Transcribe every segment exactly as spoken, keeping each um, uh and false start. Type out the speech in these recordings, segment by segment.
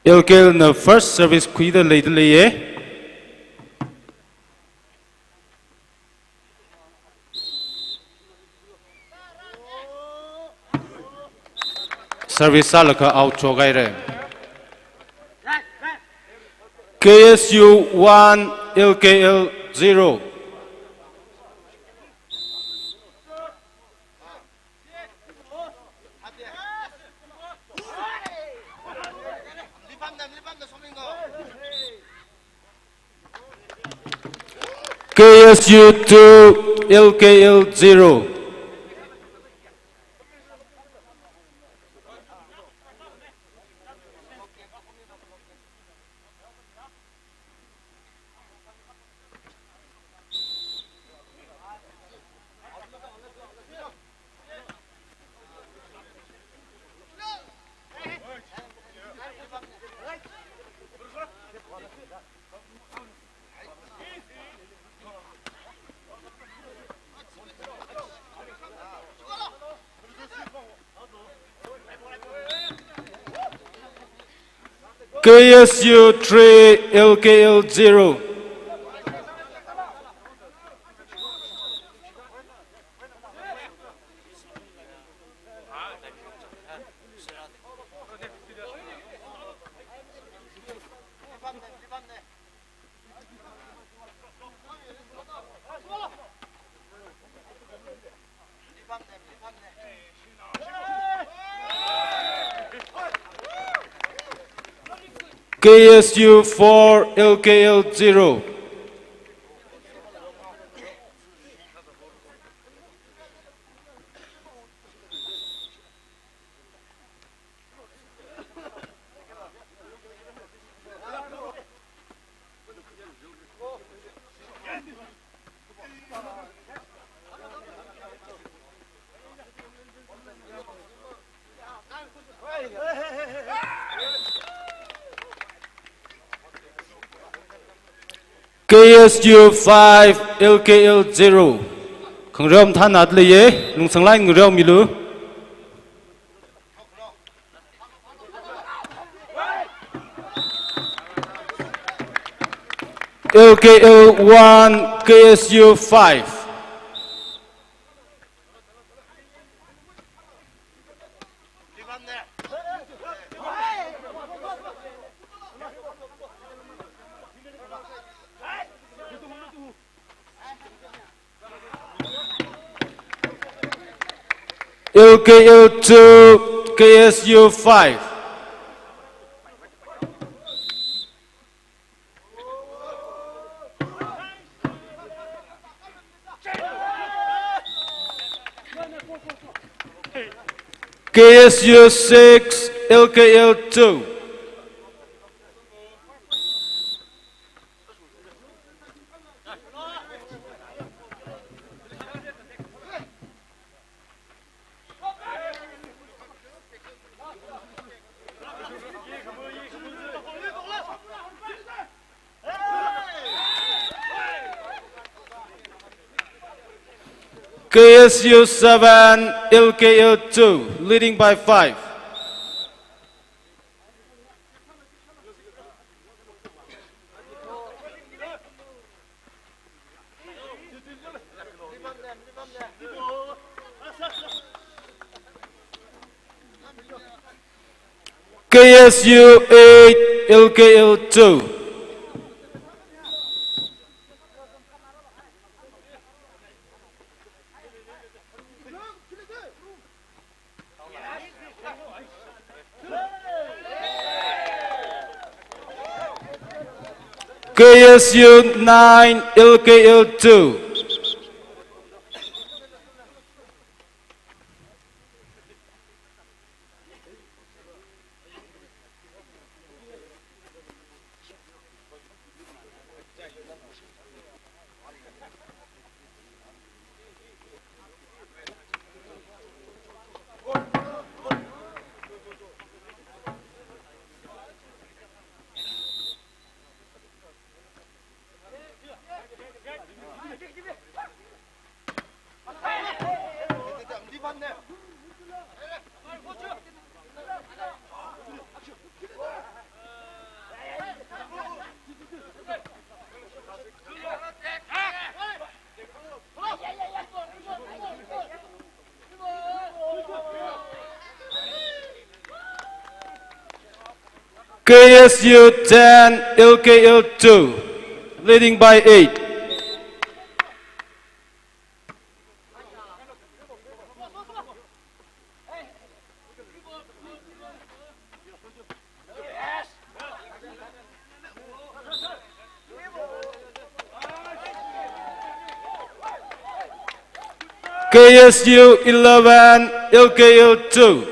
L K L na first service khuida leida leiye. Service sālaga out shokhaire. K S U one, L K L zero. K S U two, L K L zero. K S U three, L K L zero. K S U four, L K L zero. K S U five, L K L zero. Khangareo mathānada leiye, lungsānglāk ngareomilu. L K L one, K S U five. L K L two, K S U five. K S U six, L K L two. K S U seven, L K L two, leading by five. K S U eight, L K L two. K S U nine, L K L two. K S U ten, L K L two, leading by eight. K S U eleven, L K L two.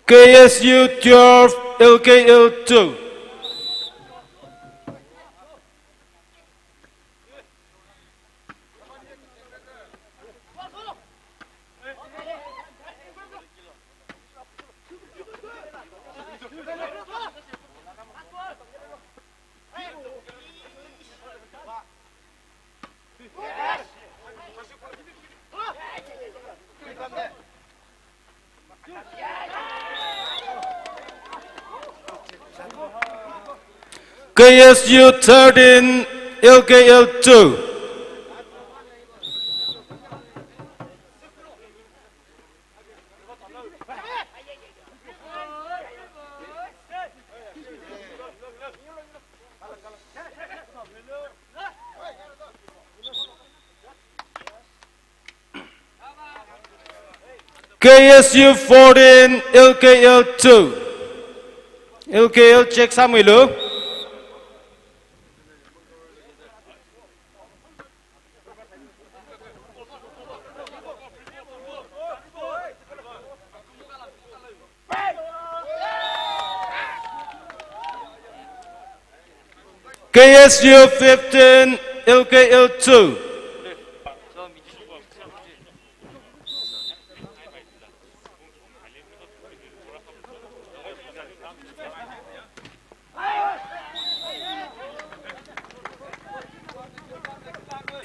K S U twelve, L K L two. K S U thirteen, L K L two. K S U fourteen, L K L two. L K L check sāmilu. K S U fifteen, L K L two.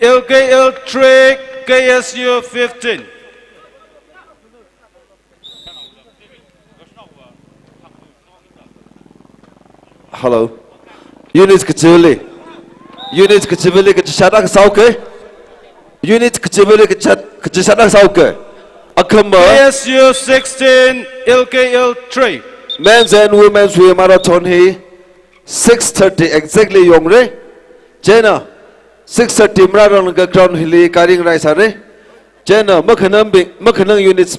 L K L three, K S U fifteen. Hello. Units kachivali. Units kachivali kachishada kasauke. Units kachivali kachat, kachishada kasauke. Akhama. K S U sixteen, L K L three. Men's and women's relay marathon hi six thirty exactly yongre. Chieina six thirty marāranglaga ground hili kari ngarai sāre. Chieina makhanangbing, makhanang units,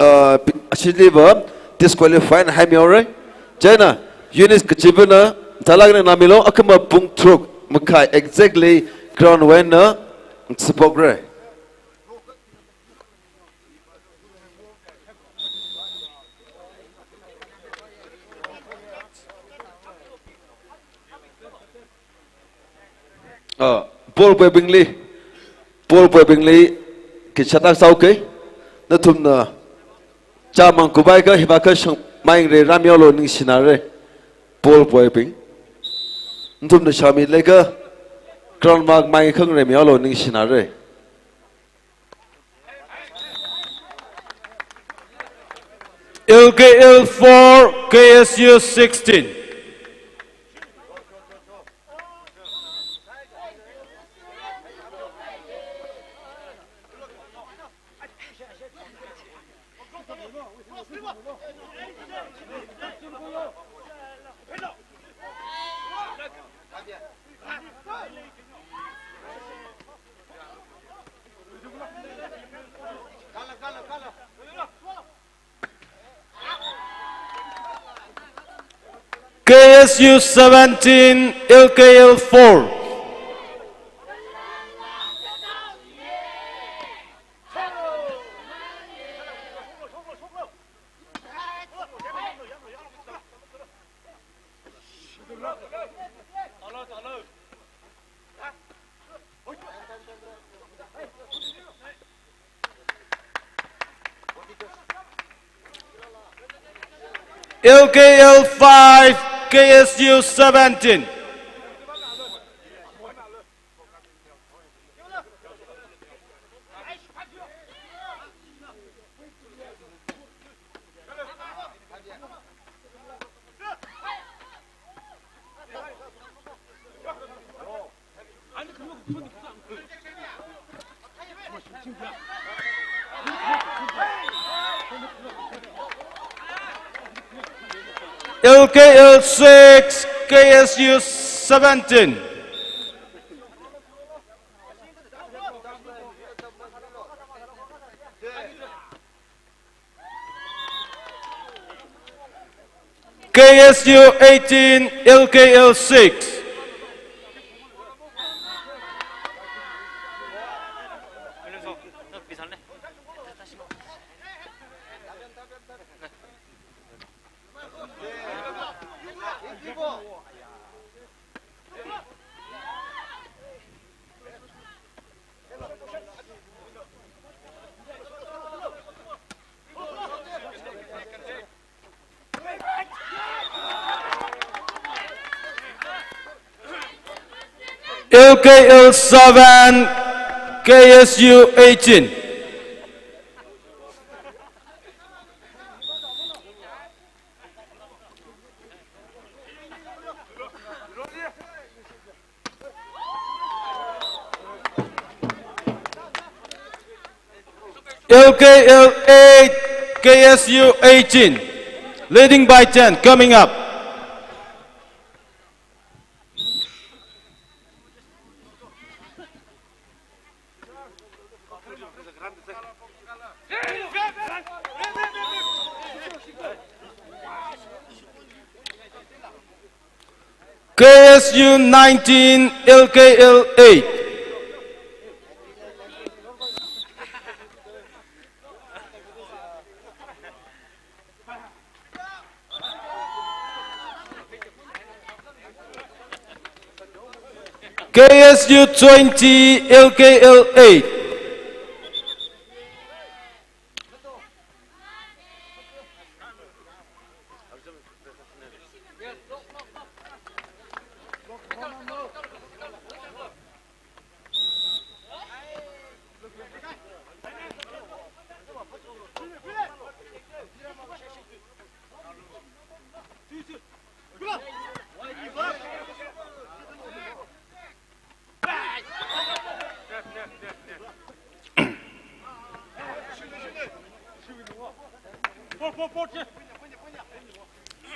uh, pi-, ashiliva disqualify na haimihaore. Chieina units kachivana talak na namilo, akhama pung tharuk makhai exactly ground wui eina sāphokre. Ah, ball puibingli, ball puibingli kachishada kasauke. Nathumna chāmang kubai ka hiva ka shang maingre rāmihaolu, ningshinare. Ball puibing, nathumna shāmi leika ground mark mai khangre mihaolu, ningshinare. L K L four, K S U sixteen. K S U seventeen, L K L four. L K L five, K S U seventeen. L K L six, K S U seventeen. K S U eighteen, L K L six. L K L seven, K S U eighteen. L K L eight, K S U eighteen, leading by ten, coming up. K S U nineteen, L K L eight. K S U twenty, L K L eight.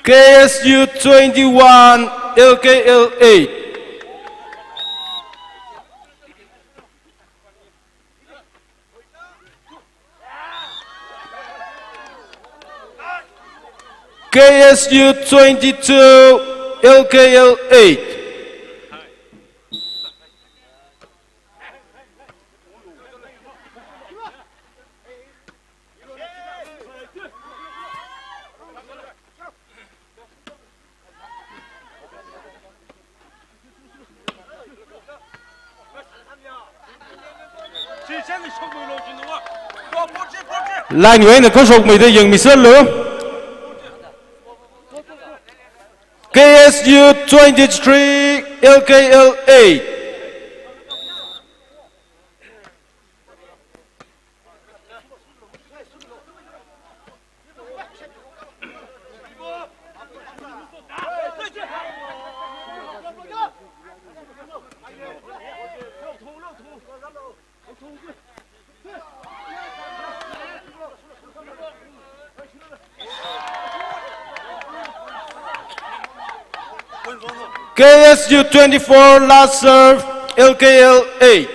K S U twenty-one, L K L eight. K S U twenty-two, L K L eight. Line wui eina khuishokmeida yangmiserlu. K S U twenty-three, L K L eight. K S U twenty-four, last serve, L K L eight.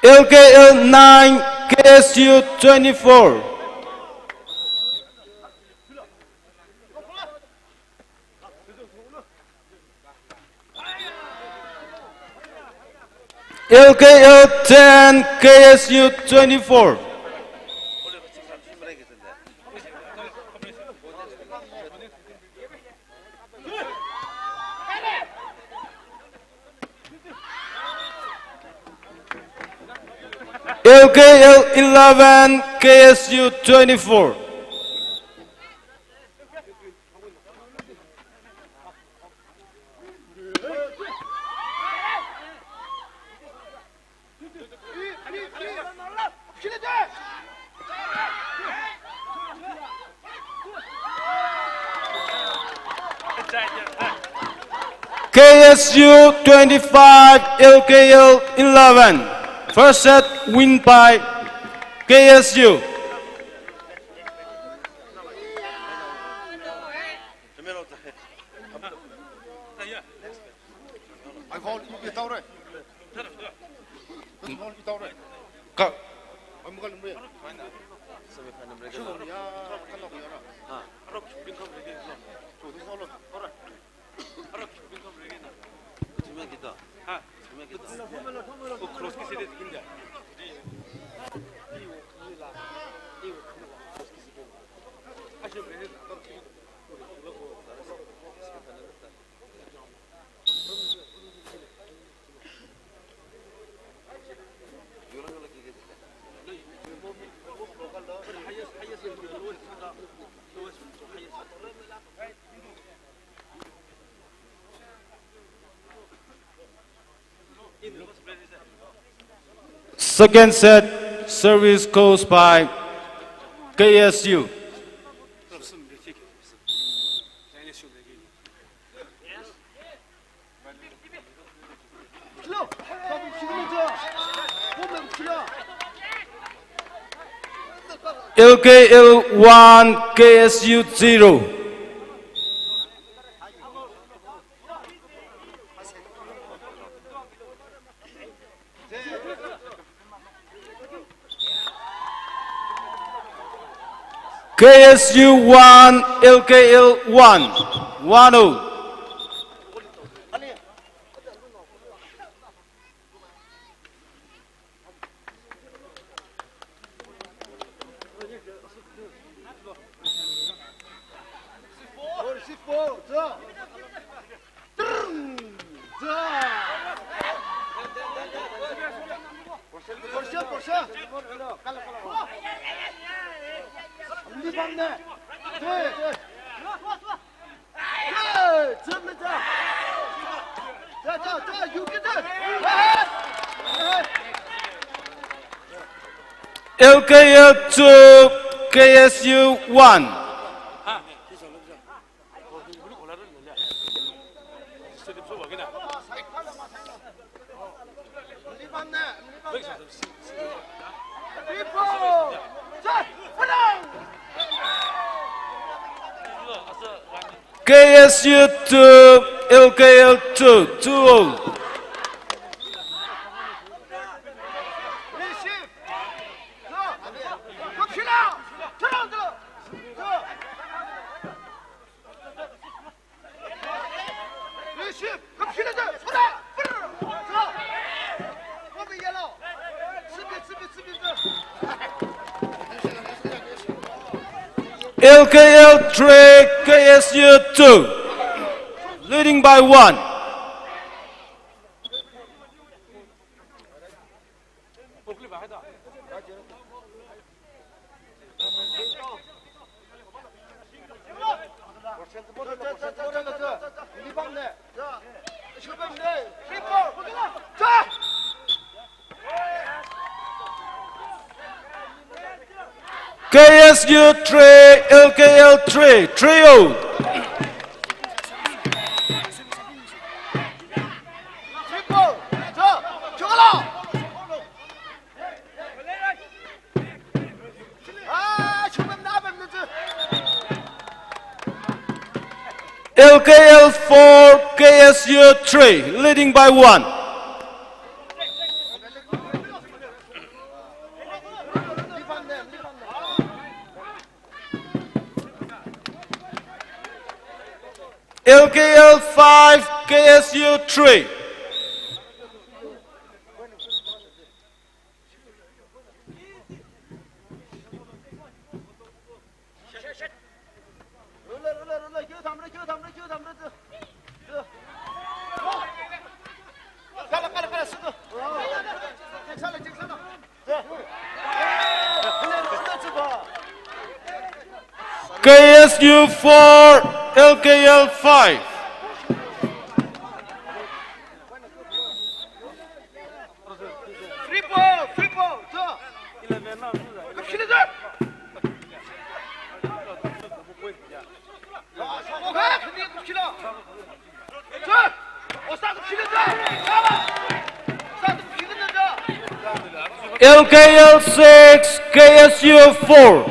L K L nine, K S U twenty-four. L K L ten, K S U twenty-four. L K L eleven, K S U twenty-four. K S U twenty-five, L K L eleven. First set win by K S U. Second set, service calls by K S U. L K L one, K S U zero. K S U one, L K L one, one oh. L K L two, K S U one. K S U two, L K L two, two oh. L K L three, K S U two, leading by one. K S U three, L K L three, three oh. L K L four, K S U three, leading by one. L K L five, K S U three. K S U four, L K L five. Free ball, free ball, two. L K L six, K S U four,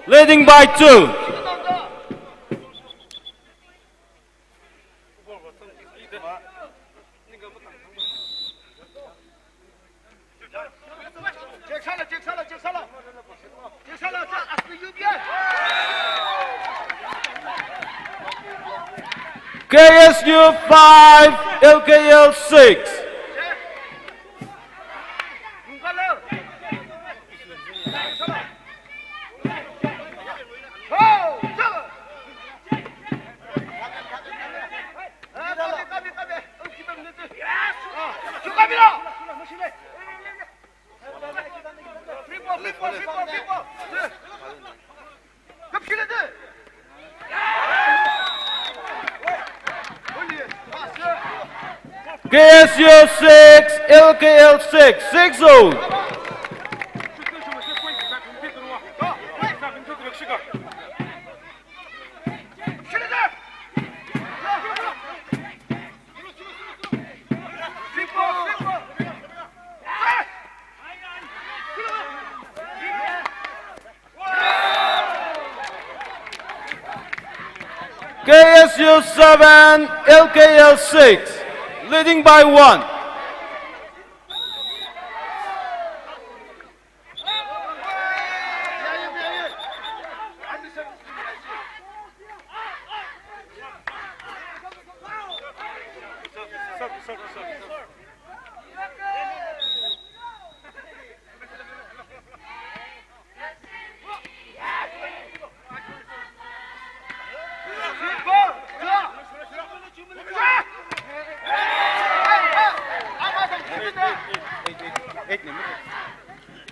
leading by two. K S U five, L K L six. K S U six, L K L six, six zero. K S U seven, L K L six, leading by one.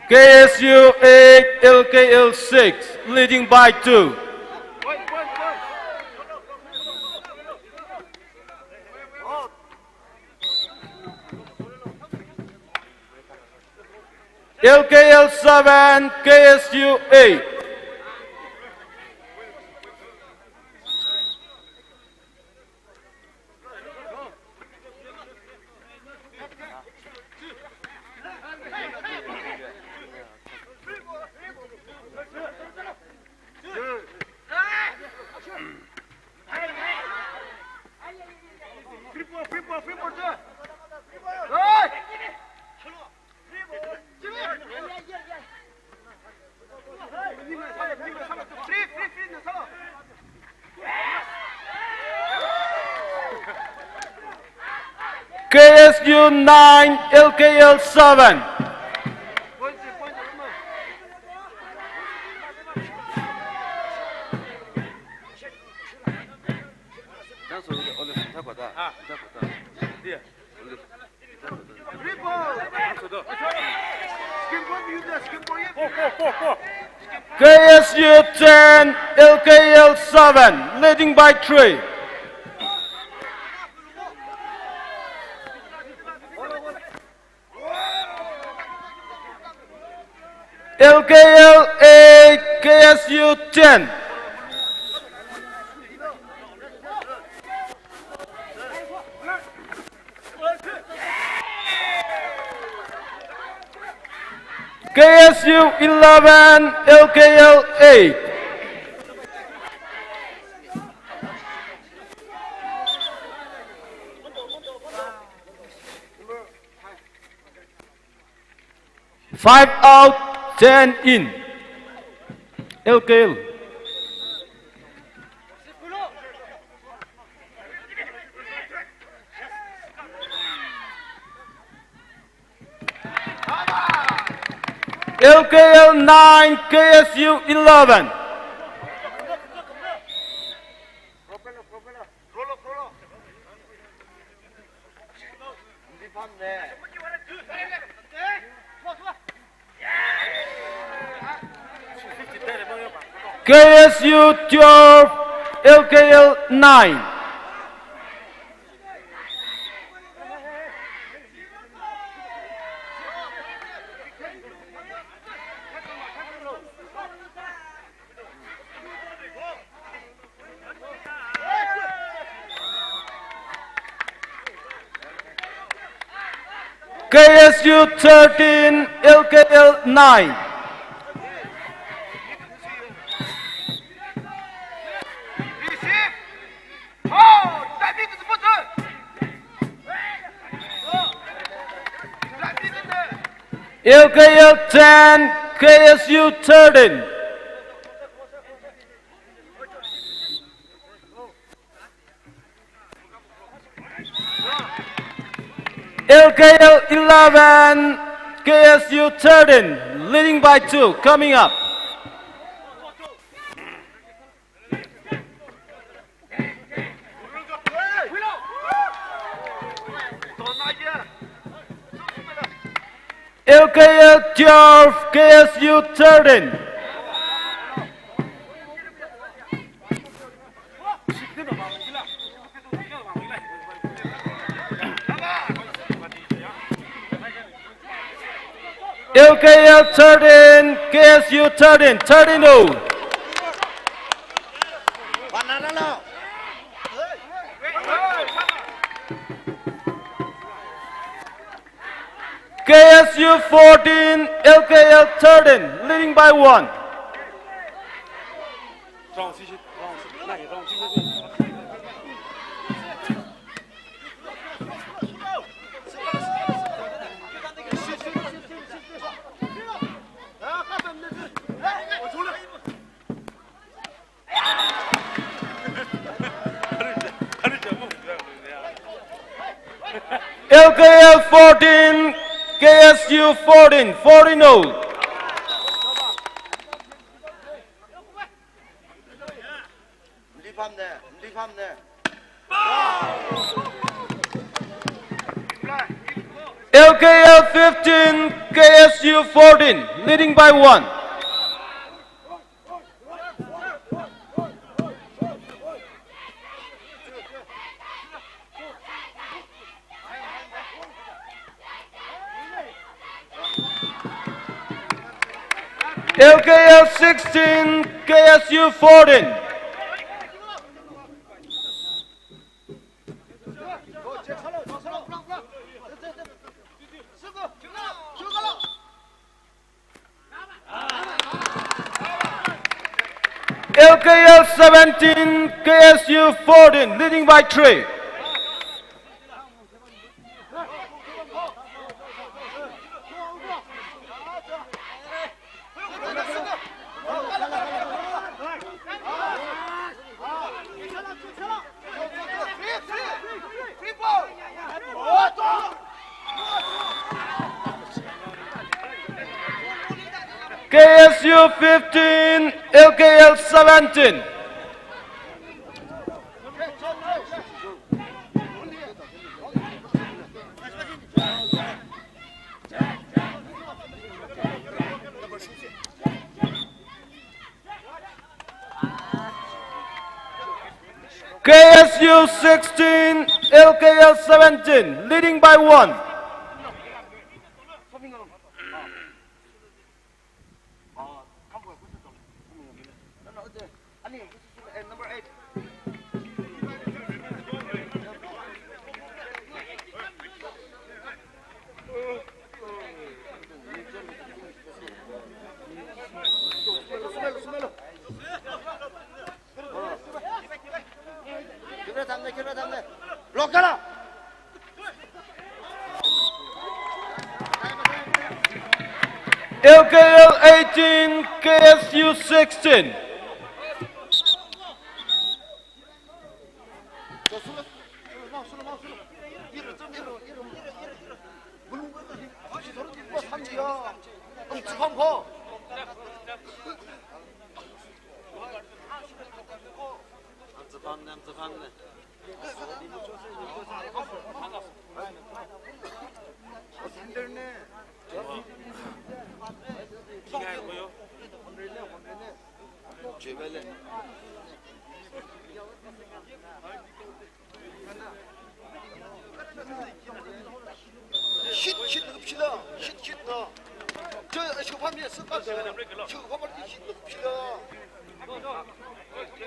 K S U eight, L K L six, leading by two. L K L seven, K S U eight. K S U nine, L K L seven. K S U ten, L K L seven, leading by three. L K L eight, K S U ten. K S U eleven, L K L eight. Five out, ten in. L K L. L K L nine, K S U eleven. K S U twelve, L K L nine. K S U thirteen, L K L nine. L K L ten, K S U thirteen. L K L eleven, K S U thirteen, leading by two, coming up. L K L twelve, K S U thirteen. L K L thirteen, K S U thirteen, thirteen oh. K S U fourteen, L K L thirteen, leading by one. L K L fourteen, K S U fourteen, fourteen oh. L K L fifteen, K S U fourteen, leading by one. L K L sixteen, K S U fourteen. L K L seventeen, K S U fourteen, leading by three. K S U fifteen, L K L seventeen. K S U sixteen, L K L seventeen, leading by one. L K L eighteen, K S U sixteen.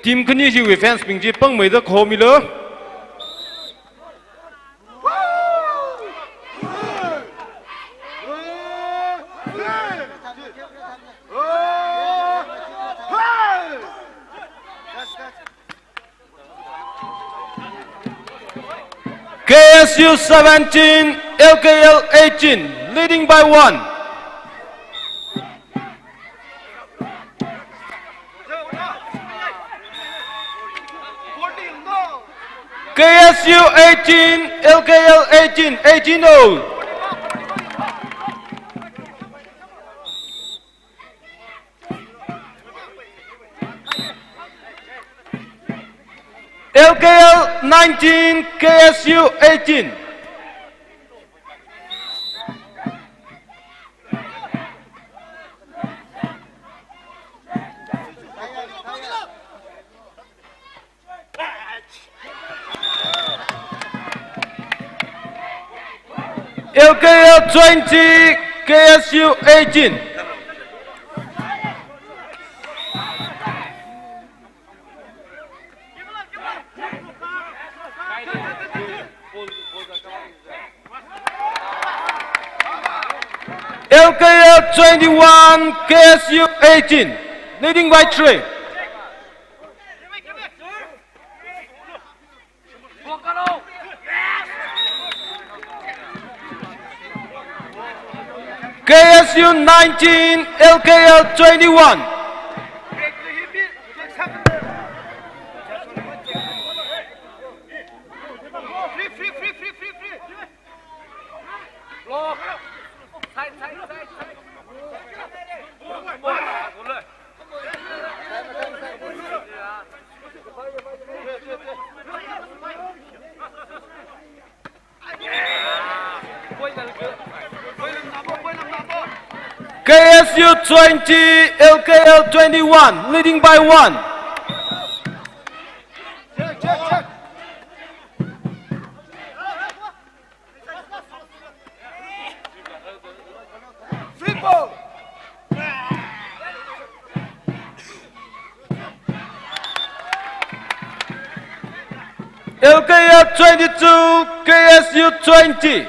Team khani chiwui fans bing chi pāngmeida khomilu. S U seventeen, L K L eighteen, leading by one. K S U eighteen, L K L eighteen, eighteen oh. L K L nineteen, K S U eighteen. L K L twenty, K S U eighteen. L K L twenty-one, K S U eighteen, leading by three. K S U nineteen, L K L twenty-one. K S U twenty, L K L twenty-one, leading by one. L K L twenty-two, K S U twenty.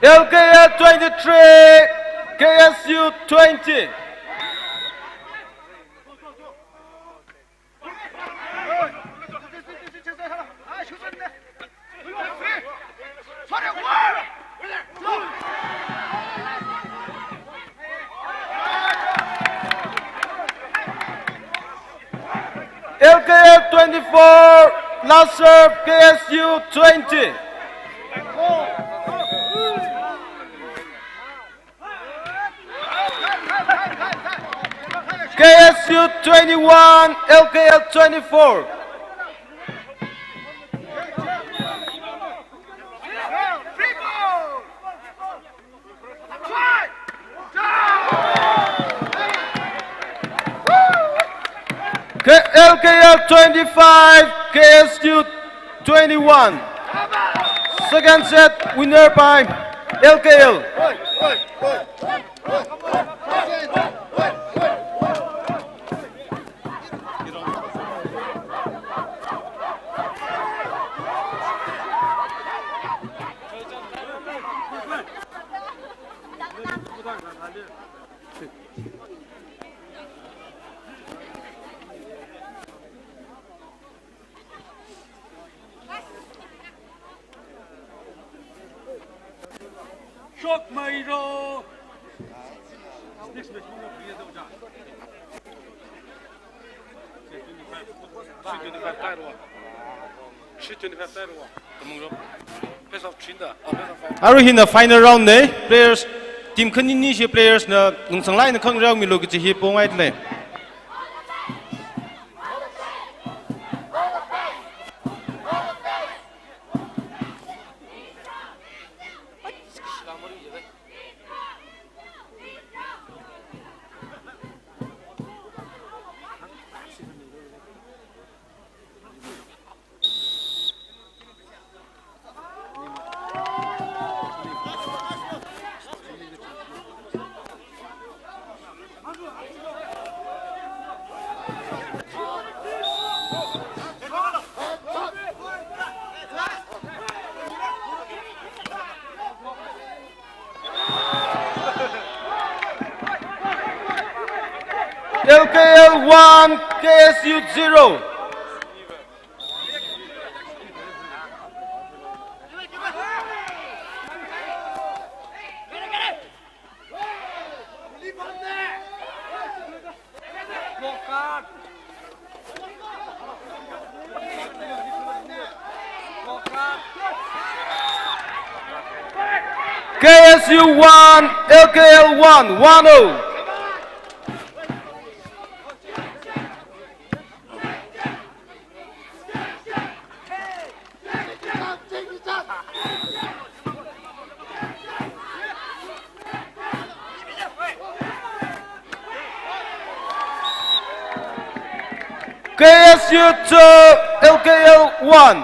L K L twenty-three, K S U twenty. L K L twenty-four, last serve, K S U twenty. K S U twenty-one, L K L twenty-four. K-, L K L twenty-five, K S U twenty-one. Second set winner by L K L. Shokmeiro. Arui hina final round nei, players, team khanini shi players na nungsang laina khangareo milu kachi hi pongai lei. L K L one, K S U zero. K S U one, L K L one, one oh. K S U two, L K L one.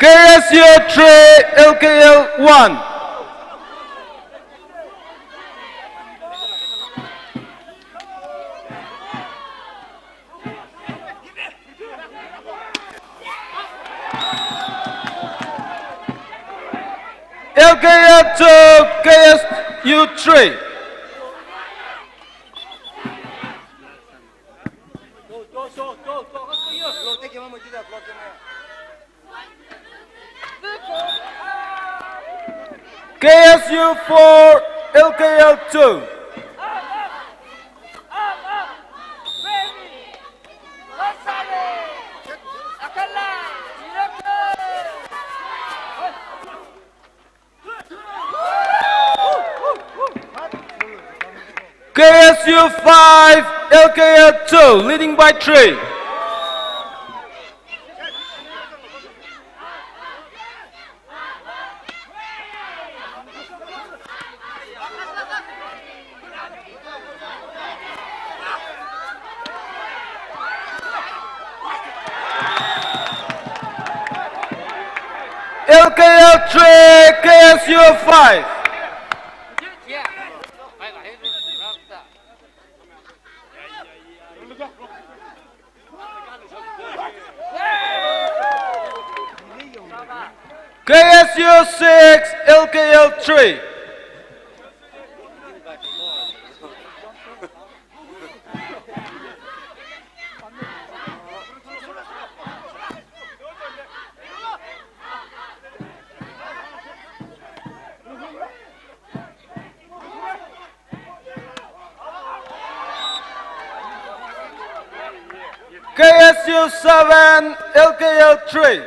K S U three, L K L one. L K L two, K S U three. K S U four, L K L two. K S U five, L K L two, leading by three. L K L three, K S U five. K S U six, L K L three. K S U seven, L K L three.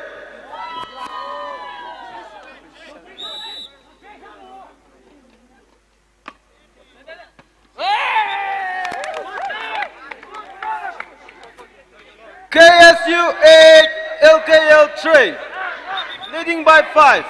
K S U eight, L K L three, leading by five.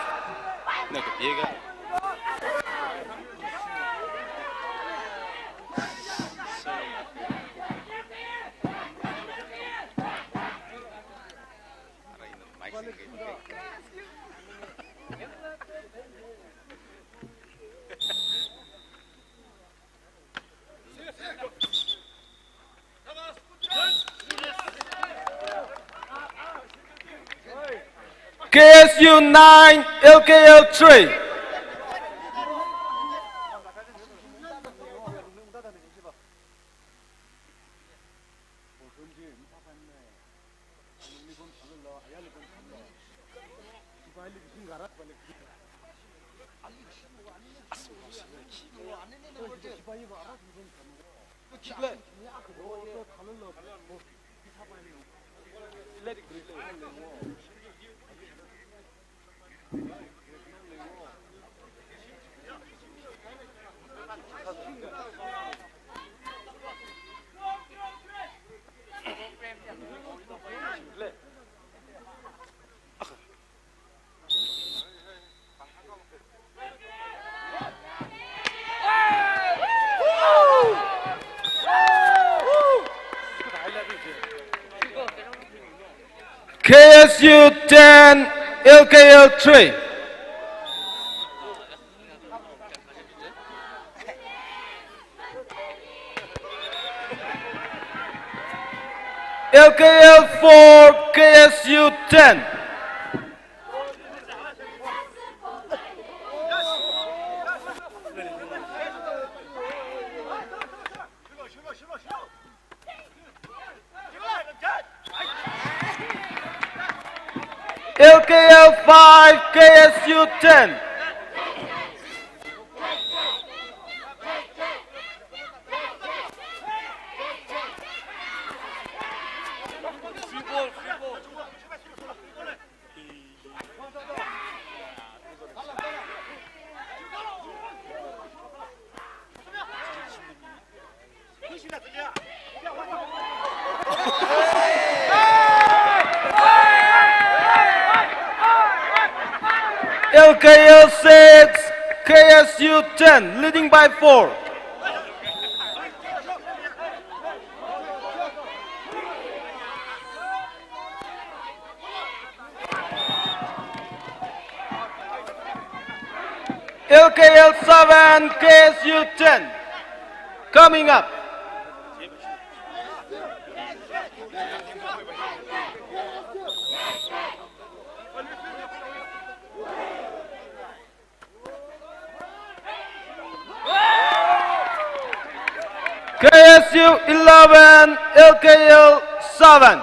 K S U nine, L K L three. K S U ten, L K L three. L K L four, K S U ten. L K L five, K S U ten. L K L six, K S U ten, leading by four. L K L seven, K S U ten. Coming up. K S U eleven, L K L seven.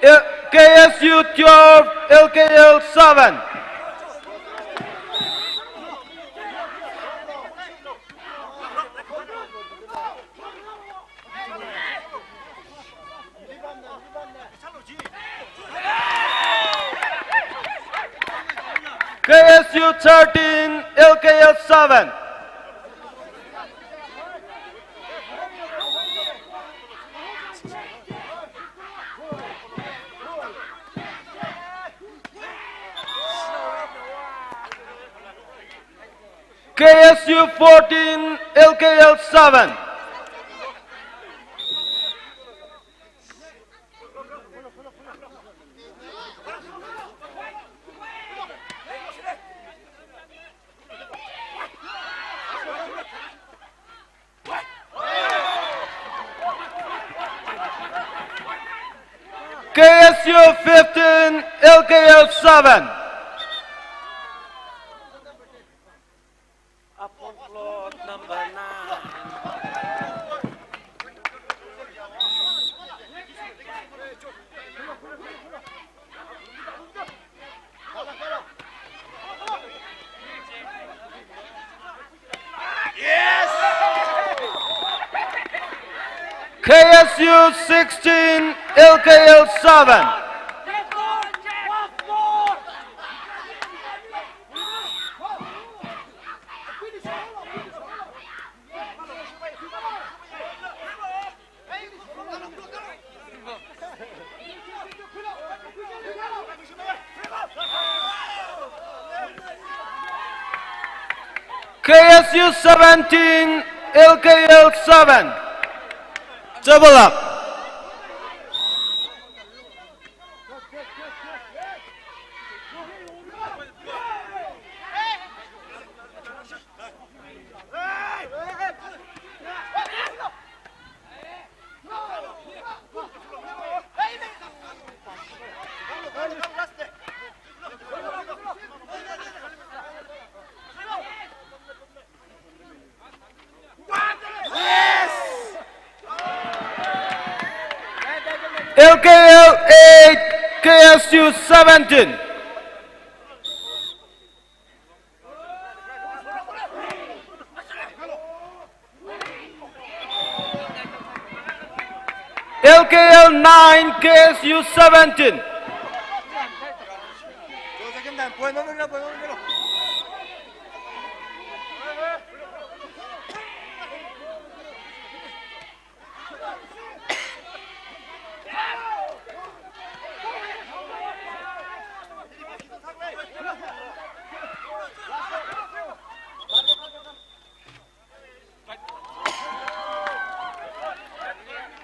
L-, K S U twelve, L K L seven. K S U thirteen, L K L seven. K S U fourteen, L K L seven. K S U fifteen, L K L seven. Upper floor number nine. K S U sixteen, L K L seven. K S U seventeen, L K L seven. Double up. L K L eight, K S U seventeen. L K L nine, K S U seventeen.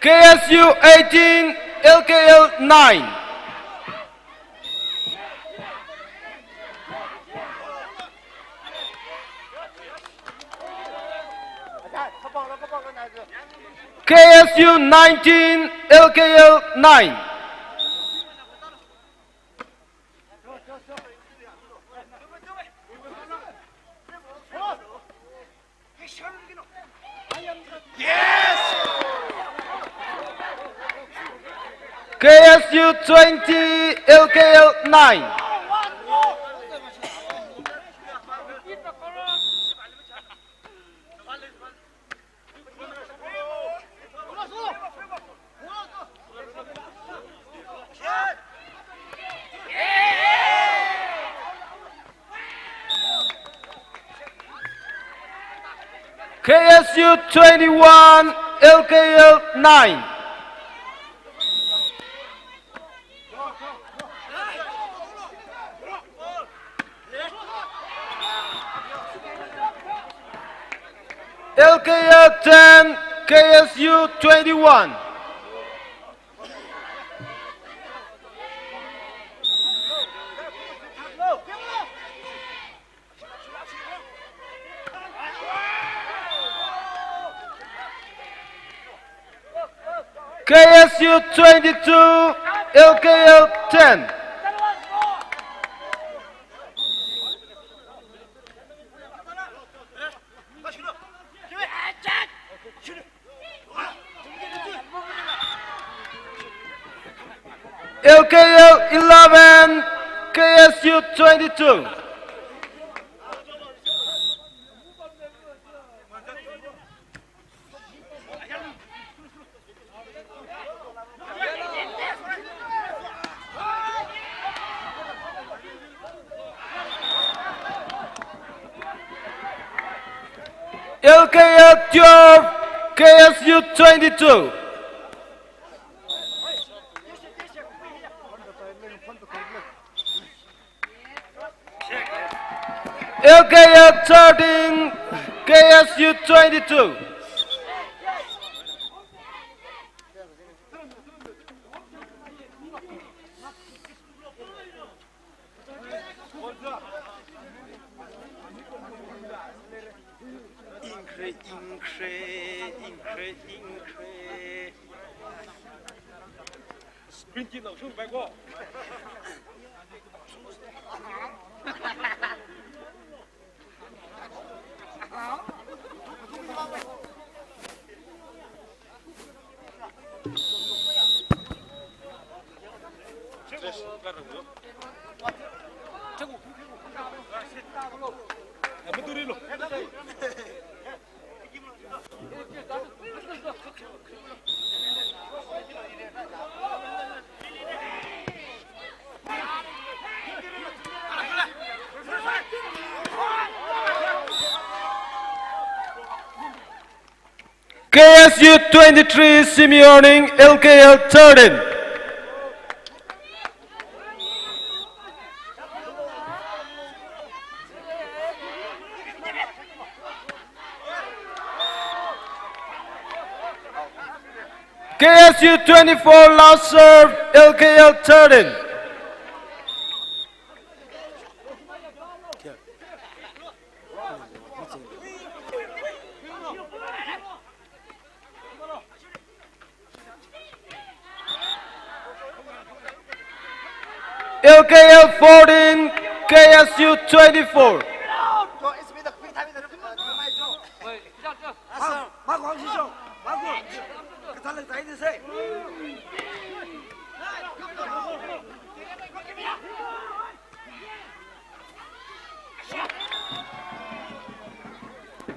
K S U eighteen, L K L nine. K S U nineteen, L K L nine. K S U twenty, L K L nine. K S U twenty-one, L K L nine. L K L ten, K S U twenty-one. K S U twenty-two, L K L ten. L K L eleven, K S U twenty-two. L K L twelve, K S U twenty-two. L K L thirteen, K S U twenty-two. Ingkre, ingkre, ingkre, ingkre. Screen key nao shun bai ko. K S U twenty-three, Simeoning, L K L thirteen. K S U twenty-four, last serve, L K L thirteen. L K L fourteen, K S U twenty-four.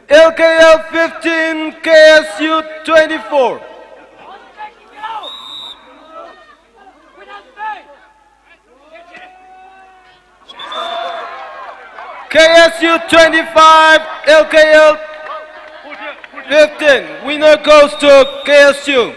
L K L fifteen, K S U twenty-four. K S U twenty-five, L K L fifteen. Winner goes to K S U.